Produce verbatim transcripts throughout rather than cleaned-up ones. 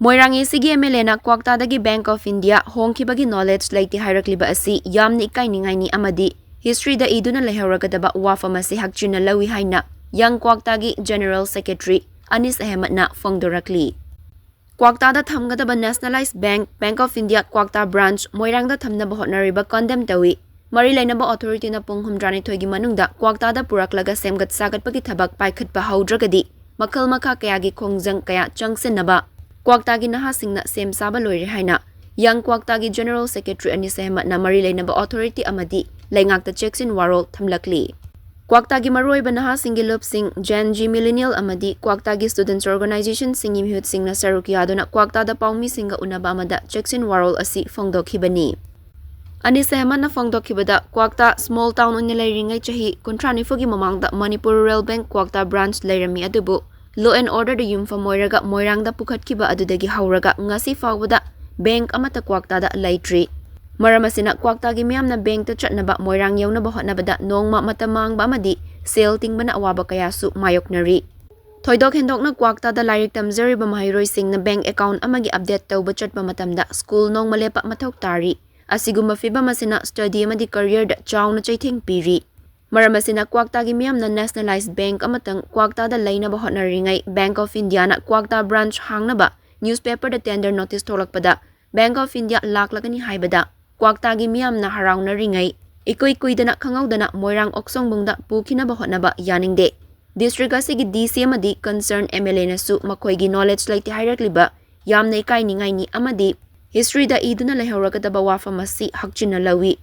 ꯃꯣꯏꯔꯥꯡ ꯑꯦꯁꯤꯒꯤ M L ꯑꯦꯅ ꯀ꯭ꯋꯥꯛꯇꯥꯗꯒꯤ bank of India ꯍꯣꯡꯈꯤꯕꯒꯤ knowledge ꯂꯩꯇꯦ ꯍꯥꯏꯔꯛꯂꯤꯕ ꯑꯁꯤ ꯌꯥꯝꯅ ꯏꯀꯥꯏꯅꯤꯡꯉꯥꯏꯅꯤ ꯑꯃꯗꯤ ꯍꯤꯁꯇ꯭ꯔꯤꯗ ꯏꯗꯨꯅ ꯂꯩꯍꯧꯔꯒꯗꯕ ꯋꯥꯐꯝ ꯑꯁꯤ ꯍꯛꯆꯤꯟꯅ ꯂꯧꯏ ꯍꯥꯏꯅ ꯌꯪ ꯀ꯭ꯋꯥꯛꯇꯥꯒꯤ ꯖꯦꯅꯔꯦꯜ ꯁꯦꯀ꯭ꯔꯦꯇꯔꯤ ꯑꯅꯤꯁ ꯑꯍꯃꯗꯅ ꯐꯣꯡꯗꯣꯔꯛꯂꯤ꯫ ꯀ꯭ꯋꯥꯛꯇꯥꯗ ꯊꯝꯒꯗꯕ nationalise bank, bank of India Kwakta branch ꯃꯣꯏꯔꯥꯡꯗ ꯊꯝꯅꯕ ꯍꯣꯠꯅꯔꯤꯕ ꯀꯟꯗꯦꯝ ꯇꯧꯏ꯫ ꯃꯔꯤ ꯂꯩꯅꯕ ꯑꯣꯊꯣꯔꯤꯇꯤꯅ ꯄꯨꯡ ꯍꯨꯝꯗ꯭ꯔꯥꯅꯤꯊꯣꯏꯒꯤ ꯃꯅꯨꯡꯗ ꯀ꯭ꯋꯥꯛꯇꯥꯗ ꯄꯨꯔꯛꯂꯒ ꯁꯦꯝꯒꯠ ꯁꯥꯒꯠꯄꯒꯤ ꯊꯕꯛ ꯄꯥꯏꯈꯠꯄ ꯍꯧꯗ꯭ꯔꯒꯗꯤ ꯃꯈꯜ ꯃꯈꯥ ꯀꯌꯥꯒꯤ ꯈꯣꯡꯖꯪ ꯀꯌꯥ ꯆꯪꯁꯤꯟꯅꯕ ꯀ꯭ꯋꯥꯛꯇꯥꯒꯤ ꯅꯍꯥꯁꯤꯡꯅ ꯁꯦꯝ ꯁꯥꯕ ꯂꯣꯏꯔꯦ ꯍꯥꯏꯅ ꯌꯪ ꯀ꯭ꯋꯥꯛꯇꯥꯒꯤ ꯖꯦꯅꯔꯦꯜ ꯁꯦꯀ꯭ꯔꯦꯇꯔꯤ ꯑꯅꯤꯁ ꯑꯍꯃꯗꯅ ꯃꯔꯤ ꯂꯩꯅꯕ ꯑꯣꯊꯣꯔꯤꯇꯤ ꯑꯃꯗꯤ ꯂꯩꯉꯥꯛꯇ ꯆꯦꯛꯁꯤꯟ ꯋꯥꯔꯣꯜ ꯊꯝꯂꯛꯂꯤ꯫ ꯀ꯭ꯋꯥꯛꯇꯥꯒꯤ ꯃꯔꯨꯑꯣꯏꯕ ꯅꯍꯥꯁꯤꯡꯒꯤ ꯂꯨꯞꯁꯤꯡ, ꯖꯦꯟ ꯖꯤ ꯃꯤꯂꯤꯅꯤꯌꯦꯜ ꯑꯃꯗꯤ ꯀ꯭ꯋꯥꯛꯇꯥꯒꯤ ꯁ꯭ꯇꯨꯗꯦꯟꯠꯁ ꯑꯣꯔꯒꯅꯥꯏꯖꯦꯁꯟꯁꯤꯡꯒꯤ ꯃꯤꯍꯨꯠꯁꯤꯡꯅ ꯁꯔꯨꯛ ꯌꯥꯗꯨꯅ ꯀ꯭ꯋꯥꯛꯇꯥꯗ ꯄꯥꯎꯃꯤꯁꯤꯡꯒ ꯎꯅꯕ ꯑꯃꯗ ꯆꯦꯛꯁꯤꯟ ꯋꯥꯔꯣꯜ ꯑꯁꯤ ꯐꯣꯡꯗꯣꯛꯈꯤꯕꯅꯤ꯫ ꯑꯅꯤꯁ ꯑꯍꯃꯗꯅ ꯐꯣꯡꯗꯣꯛꯈꯤꯕꯗ, ꯀ꯭ꯋꯥꯛꯇꯥ ꯁ꯭ꯃꯣꯜ ꯇꯥꯎꯟ ꯑꯣꯏꯅ ꯂꯩꯔꯤꯉꯩ ꯆꯍꯤ ꯀꯨꯟꯊ꯭ꯔꯥ ꯅꯤꯐꯨꯒꯤ ꯃꯃꯥꯡꯗ ꯃꯅꯤꯄꯨꯔ ꯔꯨꯔꯦꯜ ꯕꯦꯡꯛ ꯀ꯭ꯋꯥꯛꯇꯥ ꯕ꯭ꯔꯥꯟꯆ ꯂꯩꯔꯝꯃꯤ, ꯑꯗꯨꯕꯨ ꯂꯣ ꯑꯦꯟ ꯑꯣꯔꯗꯔꯗ ꯌꯨꯝꯐꯝ ꯑꯣꯏꯔꯒ ꯃꯣꯏꯔꯥꯡꯗ ꯄꯨꯈꯠꯈꯤꯕ ꯑꯗꯨꯗꯒꯤ ꯍꯧꯔꯒ ꯉꯁꯤ ꯐꯥꯎꯕꯗ ꯕꯦꯡꯛ ꯑꯃꯠꯇ ꯀ꯭ꯋꯥꯛꯇꯥꯗ ꯂꯩꯇ꯭ꯔꯤ꯫ ꯃꯔꯝ ꯑꯁꯤꯅ ꯀ꯭ꯋꯥꯛꯇꯥꯒꯤ ꯃꯤꯌꯥꯝꯅ ꯕꯦꯡꯛꯇ ꯆꯠꯅꯕ ꯃꯣꯏꯔꯥꯡ ꯌꯧꯅꯕ ꯍꯣꯠꯅꯕꯗ ꯅꯣꯡꯃ ꯃꯇꯝ ꯃꯥꯡꯕ ꯑꯃꯗꯤ ꯁꯦꯜ ꯇꯤꯡꯕꯅ ꯑꯋꯥꯕ ꯀꯌꯥꯁꯨ ꯃꯥꯌꯣꯛꯅꯔꯤ꯫ ꯊꯣꯏꯗꯣꯛ ꯍꯦꯟꯗꯣꯛꯅ ꯀ꯭ꯋꯥꯛꯇꯥꯗ ꯂꯥꯏꯔꯤꯛ ꯇꯝꯖꯔꯤꯕ ꯃꯍꯩꯔꯣꯏꯁꯤꯡꯅ ꯕꯦꯡꯛ ꯑꯦꯀꯥꯎꯟꯠ ꯑꯃꯒꯤ ꯑꯞꯗꯦꯠ ꯇꯧꯕ ꯆꯠꯄ ꯃꯇꯝꯗ ꯁ꯭ꯀꯨꯜ ꯅꯣꯡꯃ ꯂꯦꯞꯄ ꯃꯊꯧ ꯇꯥꯔꯤ꯫ ꯑꯁꯤꯒꯨꯝꯕ ꯐꯤꯚꯝ ꯑꯁꯤꯅ ꯁ꯭ꯇꯗꯤ ꯑꯃꯗꯤ ꯀꯔꯤꯌꯔꯗ ꯆꯥꯎꯅ ꯆꯩꯊꯦꯡ ꯄꯤꯔꯤ꯫ ꯃꯔꯝ ꯑꯁꯤꯅ ꯀ꯭ꯋꯥꯛꯇꯥꯒꯤ ꯃꯤꯌꯥꯝꯅ ꯅꯦꯁꯅꯦꯂꯥꯏꯖ ꯕꯦꯡꯛ ꯑꯃꯇꯪ ꯀ꯭ꯋꯥꯛꯇꯥꯗ ꯂꯩꯅꯕ ꯍꯣꯠꯅꯔꯤꯉꯩ ꯕꯦꯡꯛ ꯑꯣꯐ ꯏꯟꯗꯤꯌꯥꯅ ꯀ꯭ꯋꯥꯛꯇꯥ ꯕ꯭ꯔꯥꯟꯆ ꯍꯥꯡꯅꯕ ꯅ꯭ꯌꯨꯁꯄꯦꯄꯔꯗ ꯇꯦꯟꯗꯔ ꯅꯣꯇꯤꯁ ꯊꯣꯛꯂꯛꯄꯗ ꯕꯦꯡꯛ ꯑꯣꯐ ꯏꯟꯗꯤꯌꯥ ꯂꯥꯛꯂꯒꯅꯤ ꯍꯥꯏꯕꯗ ꯀ꯭ꯋꯥꯛꯇꯥꯒꯤ ꯃꯤꯌꯥꯝꯅ ꯍꯔꯥꯎꯅꯔꯤꯉꯩ ꯏꯀꯨꯏ ꯀꯨꯏꯗꯅ ꯈꯪꯍꯧꯗꯅ ꯃꯣꯏꯔꯥꯡ ꯑꯣꯛꯁꯣꯡꯕꯨꯡꯗ ꯄꯨꯈꯤꯅꯕ ꯍꯣꯠꯅꯕ ꯌꯥꯅꯤꯡꯗꯦ꯫ ꯗꯤꯁꯇ꯭ꯔꯤꯛ ꯑꯁꯤꯒꯤ ꯗꯤ ꯁꯤ ꯑꯃꯗꯤ ꯀꯟꯁꯔꯟ ꯑꯦꯝ ꯑꯦꯜ ꯑꯦꯅꯁꯨ ꯃꯈꯣꯏꯒꯤ ꯅꯣꯂꯦꯖ ꯂꯩꯇꯦ ꯍꯥꯏꯔꯛꯂꯤꯕ ꯌꯥꯝꯅ ꯏꯀꯥꯏꯅꯤꯡꯉꯥꯏꯅꯤ ꯑꯃꯗꯤ ꯍꯤꯁꯇ꯭ꯔꯤꯗ ꯏꯗꯨꯅ ꯂꯩꯍꯧꯔꯒꯗꯕ ꯋꯥꯐꯝ ꯑꯁꯤ ꯍꯛꯆꯤꯟꯅ ꯂꯧꯏ꯫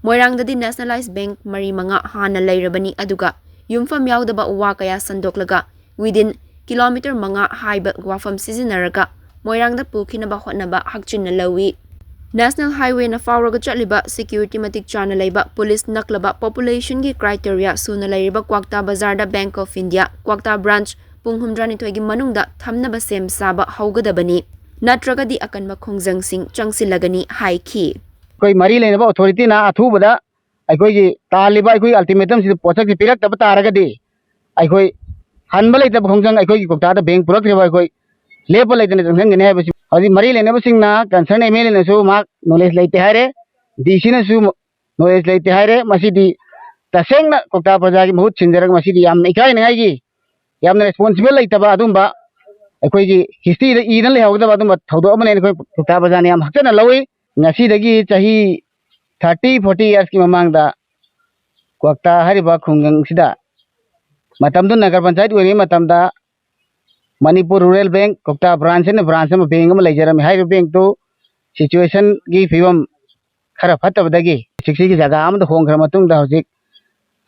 ꯃꯣꯏꯔꯥꯡꯗꯗꯤ ꯅꯦꯁꯅꯦꯂꯥꯏꯖ ꯕꯦꯡꯛ ꯃꯔꯤ ꯃꯉꯥ ꯍꯥꯟꯅ ꯂꯩꯔꯕꯅꯤ, ꯑꯗꯨꯒ ꯌꯨꯝꯐꯝ ꯌꯥꯎꯗꯕ ꯋꯥ ꯀꯌꯥ ꯁꯟꯗꯣꯛꯂꯒ within ꯀꯤꯂꯣꯃꯤꯇꯔ ꯃꯉꯥ ꯍꯥꯏꯕ ꯋꯥꯐꯝ ꯁꯤꯖꯤꯟꯅꯔꯒ ꯃꯣꯏꯔꯥꯡꯗ ꯄꯨꯈꯤꯅꯕ ꯍꯣꯠꯅꯕ ꯍꯛꯆꯤꯟꯅ ꯂꯧꯏ꯫ ꯅꯦꯁꯅꯦꯜ ꯍꯥꯏꯋꯦꯅ ꯐꯥꯎꯔꯒ ꯆꯠꯂꯤꯕ, ꯁꯦꯀ꯭ꯌꯨꯔꯤꯇꯤ ꯃꯇꯤꯛ ꯆꯥꯅ ꯂꯩꯕ, ꯄꯨꯂꯤꯁ ꯅꯛꯂꯕ, ꯄꯣꯄꯨꯂꯦꯁꯟꯒꯤ ꯀ꯭ꯔꯥꯏꯇꯦꯔꯤꯌꯥ ꯁꯨꯅ ꯂꯩꯔꯤꯕ ꯀ꯭ꯋꯥꯛꯇꯥ ꯕꯖꯥꯔꯗ bank of India Kwakta branch ꯄꯨꯡ ꯍꯨꯝꯗ꯭ꯔꯥꯅꯤꯊꯣꯏꯒꯤ ꯃꯅꯨꯡꯗ ꯊꯝꯅꯕ ꯁꯦꯝ ꯁꯥꯕ ꯍꯧꯒꯗꯕꯅꯤ, ꯅꯠꯇ꯭ꯔꯒꯗꯤ ꯑꯀꯟꯕ ꯈꯣꯡꯖꯪꯁꯤꯡ ꯆꯪꯁꯤꯜꯂꯒꯅꯤ ꯍꯥꯏꯈꯤ꯫ ꯑꯩꯈꯣꯏ ꯃꯔꯤ ꯂꯩꯅꯕ ꯑꯣꯊꯣꯔꯤꯇꯤꯅ ꯑꯊꯨꯕꯗ ꯑꯩꯈꯣꯏꯒꯤ ꯇꯥꯜꯂꯤꯕ ꯑꯩꯈꯣꯏꯒꯤ ꯑꯜꯇꯤꯃꯦꯇꯝꯁꯤꯗ ꯄꯣꯠꯁꯛꯁꯤ ꯄꯤꯔꯛꯇꯕ ꯇꯥꯔꯒꯗꯤ ꯑꯩꯈꯣꯏ ꯍꯟꯕ ꯂꯩꯇꯕ ꯈꯣꯡꯖꯪ, ꯑꯩꯈꯣꯏꯒꯤ ꯀ꯭ꯋꯥꯛꯇꯥꯗ ꯕꯦꯡꯛ ꯄꯨꯔꯛꯇ꯭ꯔꯤꯕ ꯑꯩꯈꯣꯏ ꯂꯦꯞꯄ ꯂꯩꯇꯅ ꯆꯪꯁꯤꯟꯒꯅꯤ ꯍꯥꯏꯕꯁꯤ ꯍꯧꯖꯤꯛ ꯃꯔꯤ ꯂꯩꯅꯕꯁꯤꯡꯅ, ꯀꯟꯁꯔꯟ ꯑꯦꯝ ꯑꯦꯜ ꯑꯦꯅꯁꯨ ꯃꯍꯥꯛ ꯅꯣꯂꯦꯖ ꯂꯩꯇꯦ ꯍꯥꯏꯔꯦ, ꯗꯤ ꯁꯤꯅꯁꯨ ꯅꯣꯂꯦꯖ ꯂꯩꯇꯦ ꯍꯥꯏꯔꯦ꯫ ꯃꯁꯤꯗꯤ ꯇꯁꯦꯡꯅ ꯀ꯭ꯋꯥꯛꯇꯥ ꯄ꯭ꯔꯖꯥꯒꯤ ꯃꯍꯨꯠ ꯁꯤꯟꯖꯔꯒ ꯃꯁꯤꯗꯤ ꯌꯥꯝꯅ ꯏꯀꯥꯏꯅꯤꯡꯉꯥꯏꯒꯤ, ꯌꯥꯝꯅ ꯔꯦꯁꯄꯣꯟꯁꯤꯕꯜ ꯂꯩꯇꯕ ꯑꯗꯨꯝꯕ, ꯑꯩꯈꯣꯏꯒꯤ ꯍꯤꯁꯇ꯭ꯔꯤꯗ ꯏꯗꯅ ꯂꯩꯍꯧꯒꯗꯕ ꯑꯗꯨꯝꯕ ꯊꯧꯗꯣꯛ ꯑꯃꯅꯦꯅ ꯑꯩꯈꯣꯏ ꯀ꯭ꯋꯥꯛꯇꯥ ꯄ꯭ꯔꯖꯥꯅ ꯌꯥꯝ ꯍꯛꯆꯅ ꯂꯧꯏ꯫ ꯉꯁꯤꯗꯒꯤ ꯆꯍꯤ ꯊꯥꯔꯇꯤ ꯐꯣꯔꯇꯤ ꯌꯔꯁꯀꯤ ꯃꯃꯥꯡꯗ ꯀ꯭ꯋꯥꯛꯇꯥ ꯍꯥꯏꯔꯤꯕ ꯈꯨꯡꯒꯪꯁꯤꯗ, ꯃꯇꯝꯗꯨ ꯅꯒꯔ ꯄꯟꯆꯥꯌꯠ ꯑꯣꯏꯔꯤꯉꯩ ꯃꯇꯝꯗ, ꯃꯅꯤꯄꯨꯔ ꯔꯨꯔꯦꯜ ꯕꯦꯡꯛ ꯀ꯭ꯋꯥꯛꯇꯥ ꯕ꯭ꯔꯥꯟꯁ ꯍꯥꯏꯅ ꯕ꯭ꯔꯥꯟꯁ ꯑꯃ, ꯕꯦꯡꯛ ꯑꯃ ꯂꯩꯖꯔꯝꯃꯤ꯫ ꯍꯥꯏꯔꯤꯕ ꯕꯦꯡꯛꯇꯨ ꯁꯤꯆꯨꯋꯦꯁꯟꯒꯤ ꯐꯤꯕꯝ ꯈꯔ ꯐꯠꯇꯕꯗꯒꯤ ꯁꯤꯛꯁꯇꯤꯒꯤ ꯖꯒꯥ ꯑꯃꯗ ꯍꯣꯡꯈ꯭ꯔ ꯃꯇꯨꯡꯗ ꯍꯧꯖꯤꯛ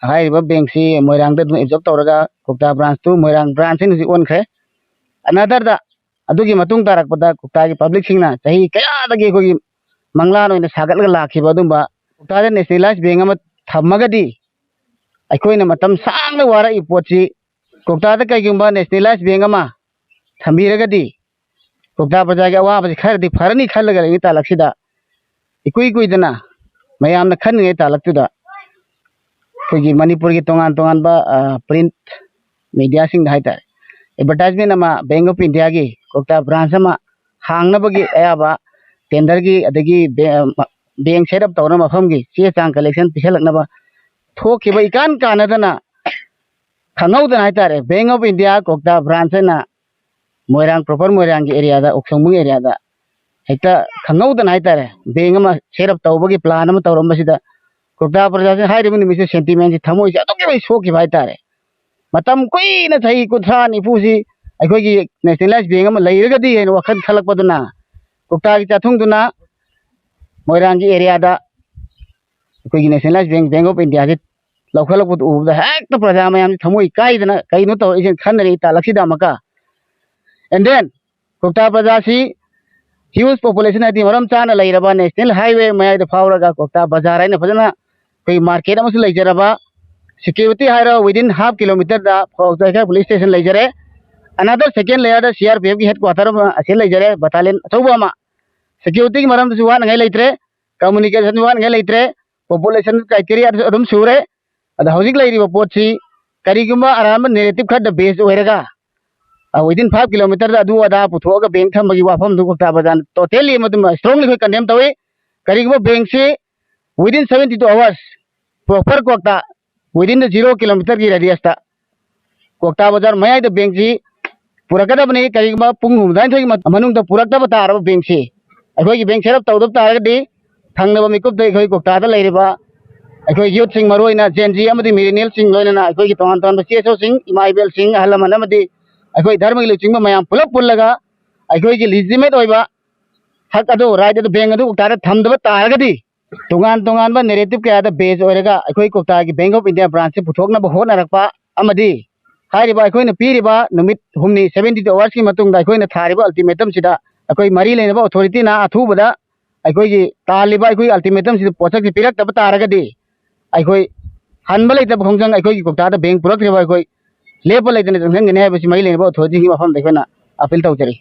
ꯍꯥꯏꯔꯤꯕ ꯕꯦꯡꯛꯁꯤ ꯃꯣꯏꯔꯥꯡꯗ ꯑꯗꯨꯝ ꯑꯦꯕꯖꯣꯔꯕ ꯇꯧꯔꯒ ꯀ꯭ꯋꯥꯛꯇꯥ ꯕ꯭ꯔꯥꯟꯁꯇꯨ ꯃꯣꯏꯔꯥꯡ ꯕ꯭ꯔꯥꯟꯁ ꯍꯥꯏꯅ ꯍꯧꯖꯤꯛ ꯑꯣꯟꯈ꯭ꯔꯦ꯫ ꯑꯅꯗꯔꯗ ꯑꯗꯨꯒꯤ ꯃꯇꯨꯡ ꯇꯥꯔꯛꯄꯗ ꯀ꯭ꯋꯥꯛꯇꯥꯒꯤ ꯄꯕ꯭ꯂꯤꯛꯁꯤꯡꯅ ꯆꯍꯤ ꯀꯌꯥꯗꯒꯤ ꯑꯩꯈꯣꯏꯒꯤ ꯃꯪꯂꯥꯟ ꯑꯣꯏꯅ ꯁꯥꯒꯠꯂꯒ ꯂꯥꯛꯈꯤꯕ ꯑꯗꯨꯝꯕ ꯀ꯭ꯋꯥꯛꯇꯥꯗ ꯅꯦꯁꯅꯦꯂꯥꯏꯖ ꯕꯦꯡꯛ ꯑꯃ ꯊꯝꯃꯒꯗꯤ, ꯑꯩꯈꯣꯏꯅ ꯃꯇꯝ ꯁꯥꯡꯅ ꯋꯥꯔꯛꯏ ꯄꯣꯠꯁꯤ ꯀ꯭ꯋꯥꯛꯇꯥꯗ ꯀꯩꯒꯨꯝꯕ ꯅꯦꯁꯅꯦꯂꯥꯏꯖ ꯕꯦꯡꯛ ꯑꯃ ꯊꯝꯕꯤꯔꯒꯗꯤ ꯀ꯭ꯋꯥꯛꯇꯥ ꯄ꯭ꯔꯖꯥꯒꯤ ꯑꯋꯥꯕꯁꯤ ꯈꯔꯗꯤ ꯐꯔꯅꯤ ꯈꯜꯂꯒ ꯂꯩꯔꯤ ꯇꯥꯂꯛꯁꯤꯗ, ꯏꯀꯨꯏ ꯀꯨꯏꯗꯅ ꯃꯌꯥꯝꯅ ꯈꯟꯅꯤꯡꯉꯩ ꯇꯥꯂꯛꯇꯨꯗ ꯑꯩꯈꯣꯏꯒꯤ ꯃꯅꯤꯄꯨꯔꯒꯤ ꯇꯣꯉꯥꯟ ꯇꯣꯉꯥꯟꯕ, ꯑ, ꯄ꯭ꯔꯤꯟꯠ ꯃꯦꯗꯤꯌꯥꯁꯤꯡꯗ ꯍꯥꯏꯇꯥꯔꯦ, ꯑꯦꯗꯚꯔꯇꯥꯏꯖꯃꯦꯟ ꯑꯃ ꯕꯦꯡꯛ ꯑꯣꯐ ꯏꯟꯗꯤꯌꯥꯒꯤ ꯀ꯭ꯋꯥꯛꯇꯥ ꯕ꯭ꯔꯥꯟꯁ ꯑꯃ ꯍꯥꯡꯅꯕꯒꯤ ꯑꯌꯥꯕ ꯇꯦꯟꯗꯔꯒꯤ, ꯑꯗꯒꯤ ꯕꯦ-, ꯕꯦꯡꯛ ꯁꯦꯠ ꯑꯞ ꯇꯧꯅꯕ ꯃꯐꯝꯒꯤ ꯆꯦ ꯆꯥꯡ ꯀꯂꯦꯛꯁꯟ ꯄꯤꯁꯜꯂꯛꯅꯕ ꯊꯣꯛꯈꯤꯕ ꯏꯀꯥꯟ ꯀꯥꯟꯅꯗꯅ, ꯈꯪꯍꯧꯗꯅ ꯍꯥꯏꯇꯥꯔꯦ, ꯕꯦꯡꯛ ꯑꯣꯐ ꯏꯟꯗꯤꯌꯥ ꯀ꯭ꯋꯥꯛꯇꯥ ꯕ꯭ꯔꯥꯟꯁ ꯍꯥꯏꯅ ꯃꯣꯏꯔꯥꯡ, ꯄ꯭ꯔꯣꯄꯔ ꯃꯣꯏꯔꯥꯡꯒꯤ ꯑꯦꯔꯤꯌꯥꯗ, ꯑꯣꯛꯁꯪꯕꯨꯡ ꯑꯦꯔꯤꯌꯥꯗ ꯍꯦꯛꯇ ꯈꯪꯍꯧꯗꯅ ꯍꯥꯏꯇꯥꯔꯦ, ꯕꯦꯡꯛ ꯑꯃ ꯁꯦꯠ ꯑꯞ ꯇꯧꯕꯒꯤ ꯄ꯭ꯂꯥꯟ ꯑꯃ ꯇꯧꯔꯝꯕꯁꯤꯗ, ꯀ꯭ꯋꯥꯛꯇꯥ ꯄ꯭ꯔꯖꯥꯁꯤꯡ ꯍꯥꯏꯔꯤꯕ ꯅꯨꯃꯤꯠꯁꯦ ꯁꯦꯟꯇꯤꯃꯦꯟꯁꯤ, ꯊꯃꯣꯏꯁꯦ ꯑꯗꯨꯛꯀꯤ ꯃꯇꯤꯛ ꯁꯣꯛꯈꯤꯕ ꯍꯥꯏꯇꯥꯔꯦ꯫ ꯃꯇꯝ ꯀꯨꯏꯅ, ꯆꯍꯤ ꯀꯨꯟꯊ꯭ꯔꯥ ꯅꯤꯐꯨꯁꯤ ꯑꯩꯈꯣꯏꯒꯤ ꯅꯦꯁꯅꯦꯂꯥꯏꯖ ꯕꯦꯡꯛ ꯑꯃ ꯂꯩꯔꯒꯗꯤ ꯍꯥꯏꯅ ꯋꯥꯈꯜ ꯈꯜꯂꯛꯄꯗꯨꯅ, ꯀ꯭ꯋꯥꯛꯇꯥꯒꯤ ꯆꯥꯊꯨꯡꯗꯨꯅ ꯃꯣꯏꯔꯥꯡꯒꯤ ꯑꯦꯔꯤꯌꯥꯗ ꯑꯩꯈꯣꯏꯒꯤ ꯅꯦꯁꯅꯦꯂꯥꯏꯖ ꯕꯦꯡꯛ, ꯕꯦꯡꯛ ꯑꯣꯐ ꯏꯟꯗꯤꯌꯥꯁꯤ ꯂꯧꯈꯠꯂꯛꯄꯗꯨ ꯎꯕꯗ ꯍꯦꯛꯇ ꯄ꯭ꯔꯖꯥ ꯃꯌꯥꯝꯁꯤ ꯊꯃꯣꯏ ꯀꯥꯏꯗꯅ ꯀꯩꯅꯣ ꯇꯧꯔꯛꯏꯁꯦ ꯈꯟꯅꯔꯛꯏ ꯇꯥꯂꯛꯁꯤꯗ ꯑꯃꯨꯛꯀ꯫ And then ꯀ꯭ꯋꯥꯛꯇꯥ ꯄ꯭ꯔꯖꯥꯁꯤ ꯍ꯭ꯌꯨꯖ ꯄꯣꯄꯨꯂꯦꯁꯟ ꯍꯥꯏꯗꯤ ꯃꯔꯝ ꯆꯥꯅ ꯂꯩꯔꯕ ꯅꯦꯁꯅꯦꯜ ꯍꯥꯏꯋꯦ ꯃꯌꯥꯏꯗ ꯐꯥꯎꯔꯒ ꯀ꯭ꯋꯥꯛꯇꯥ ꯕꯖꯥꯔ ꯍꯥꯏꯅ ꯐꯖꯅ ꯑꯩꯈꯣꯏ ꯃꯥꯔꯀꯦꯠ ꯑꯃꯁꯨ ꯂꯩꯖꯔꯕ, ꯁꯦꯀ꯭ꯌꯨꯔꯤꯇꯤ ꯍꯥꯏꯔ within half kilometerꯗ ꯀ꯭ꯋꯥꯛꯇꯥ ꯄꯨꯂꯤꯁ ꯁ꯭ꯇꯦꯁꯟ ꯂꯩꯖꯔꯦ꯫ Another second layerꯗ ꯁꯤ ꯑꯥꯔ ꯄꯤ ꯑꯦꯐꯀꯤ ꯍꯦꯗ ꯀ꯭ꯋꯥꯇꯔ ꯑꯃ ꯑꯁꯤ ꯂꯩꯖꯔꯦ, ꯕꯇꯥꯂꯤꯌꯟ ꯑꯆꯧꯕ ꯑꯃ꯫ ꯁꯦꯀ꯭ꯌꯨꯔꯤꯇꯤꯒꯤ ꯃꯔꯝꯗꯁꯨ ꯋꯥꯅꯉꯥꯏ ꯂꯩꯇ꯭ꯔꯦ, ꯀꯝꯃꯨꯅꯤꯀꯦꯁꯟ ꯋꯥꯅꯉꯥꯏ ꯂꯩꯇ꯭ꯔꯦ, ꯄꯣꯄꯨꯂꯦꯁꯟ ꯀ꯭ꯔꯥꯏꯇꯦꯔꯤꯌꯥꯗꯁꯨ ꯑꯗꯨꯝ ꯁꯨꯔꯦ꯫ ꯑꯗꯣ ꯍꯧꯖꯤꯛ ꯂꯩꯔꯤꯕ ꯄꯣꯠꯁꯤ ꯀꯔꯤꯒꯨꯝꯕ ꯑꯔꯥꯟꯕ ꯅꯦꯔꯦꯇꯤꯞ ꯈꯔꯗ ꯕꯦꯁ ꯑꯣꯏꯔꯒ within five kilometerꯗ ꯑꯗꯨ ꯑꯗꯥ ꯄꯨꯊꯣꯛꯑꯒ ꯕꯦꯡ ꯊꯝꯕꯒꯤ ꯋꯥꯐꯝꯗꯨ ꯀ꯭ꯋꯥꯛꯇꯥ ꯕꯖꯥꯔꯅ totally ꯃꯗꯨꯃ strongly ꯑꯩꯈꯣꯏ condemn ꯇꯧꯏ꯫ ꯀꯔꯤꯒꯨꯝꯕ ꯕꯦꯡꯁꯤ within seventy two hours proper ꯀ꯭ꯋꯥꯛꯇꯥ within the zero kilometerꯒꯤ radiusꯇ ꯀ꯭ꯋꯥꯛꯇꯥ ꯕꯖꯥꯔ ꯃꯌꯥꯏꯗ ꯕꯦꯡꯁꯤ ꯄꯨꯔꯛꯀꯗꯕꯅꯤ꯫ ꯀꯔꯤꯒꯨꯝꯕ ꯄꯨꯡ ꯍꯨꯝꯐꯨꯇꯔꯥꯅꯤꯊꯣꯏꯒꯤ ꯃ-, ꯃꯅꯨꯡꯗ ꯄꯨꯔꯛꯇꯕ ꯇꯥꯔꯕ ꯕꯦꯡꯁꯤ, ꯑꯩꯈꯣꯏꯒꯤ ꯕꯦꯡ set up ꯇꯧꯗꯕ ꯇꯥꯔꯒꯗꯤ, ꯊꯪꯅꯕ ꯃꯤꯀꯨꯞꯇ ꯑꯩꯈꯣꯏ ꯀ꯭ꯋꯥꯛꯇꯥꯗ ꯂꯩꯔꯤꯕ ꯑꯩꯈꯣꯏ youthꯁꯤꯡ, ꯃꯔꯨꯑꯣꯏꯅ Gen Z ꯑꯃꯗꯤ millennialꯁꯤꯡ, ꯂꯣꯏꯅꯅ ꯑꯩꯈꯣꯏꯒꯤ ꯇꯣꯉꯥꯟ ꯇꯣꯉꯥꯟꯕ CSOꯁꯤꯡ, ꯏꯃꯥ ꯏꯕꯦꯜꯁꯤꯡ, ꯑꯍꯜ ꯂꯃꯟ ꯑꯃꯗꯤ ꯑꯩꯈꯣꯏ ꯙꯔꯃꯒꯤ ꯂꯨꯆꯤꯡꯕ ꯃꯌꯥꯝ ꯄꯨꯂꯞ ꯄꯨꯜꯂꯒ ꯑꯩꯈꯣꯏꯒꯤ legitimate ꯑꯣꯏꯕ ꯍꯛ ꯑꯗꯨ, right ꯑꯗꯨ ꯕꯦꯡ ꯑꯗꯨ ꯀ꯭ꯋꯥꯛꯇꯥꯗ ꯊꯝꯗꯕ ꯇꯥꯔꯒꯗꯤ, ꯇꯣꯉꯥꯟ ꯇꯣꯉꯥꯟꯕ narrative ꯀꯌꯥꯗ base ꯑꯣꯏꯔꯒ ꯑꯩꯈꯣꯏ ꯀ꯭ꯋꯥꯛꯇꯥꯒꯤ Bank of India branchꯁꯤ ꯄꯨꯊꯣꯛꯅꯕ ꯍꯣꯠꯅꯔꯛꯄ ꯑꯃꯗꯤ ꯍꯥꯏꯔꯤꯕ ꯑꯩꯈꯣꯏꯅ ꯄꯤꯔꯤꯕ ꯅꯨꯃꯤꯠ ꯍꯨꯝꯅꯤ, seventy two hoursꯀꯤ ꯃꯇꯨꯡꯗ ꯑꯩꯈꯣꯏꯅ ꯊꯥꯔꯤꯕ ultimatumꯁꯤꯗ ꯑꯩꯈꯣꯏ ꯃꯔꯤ ꯂꯩꯅꯕ authorityꯅ ꯑꯊꯨꯕꯗ ꯑꯩꯈꯣꯏꯒꯤ ꯇꯥꯜꯂꯤꯕ ꯑꯩꯈꯣꯏꯒꯤ ultimatumꯁꯤꯗ ꯄꯣꯠꯁꯛꯁꯤ ꯄꯤꯔꯛꯇꯕ ꯇꯥꯔꯒꯗꯤ, ꯑꯩꯈꯣꯏ ꯍꯟꯕ ꯂꯩꯇꯕ ꯈꯣꯡꯖꯪ, ꯑꯩꯈꯣꯏꯒꯤ ꯀ꯭ꯋꯥꯛꯇꯥꯗ ꯕꯦꯡ ꯄꯨꯔꯛꯇ꯭ꯔꯤꯕ ꯑꯩꯈꯣꯏ ꯂꯦꯞꯄ ꯂꯩꯇꯅ ꯆꯪꯁꯤꯟꯒꯅꯤ ꯍꯥꯏꯕꯁꯤ ꯃꯔꯤ ꯂꯩꯅꯕ authorityꯒꯤ ꯃꯐꯝꯗ ꯑꯩꯈꯣꯏꯅ appeal ꯇꯧꯖꯔꯤ꯫